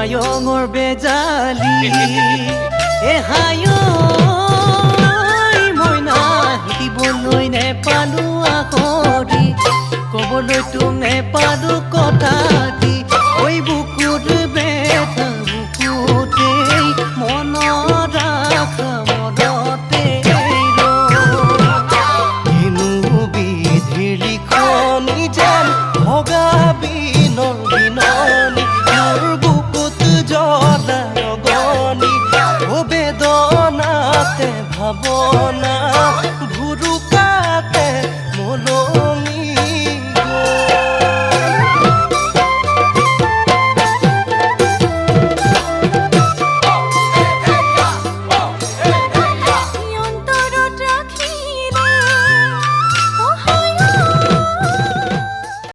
মায়ঙৰ বেজালি এ হায় মইনা দিবলৈ নেপালো আখৰি কবলৈ তোক নেপালো কথা দি ঐ বুকুৰ বেথা বুকুতে মনৰ আশা মনতে কিনো বিধিৰ লিখনি যেন ভগা।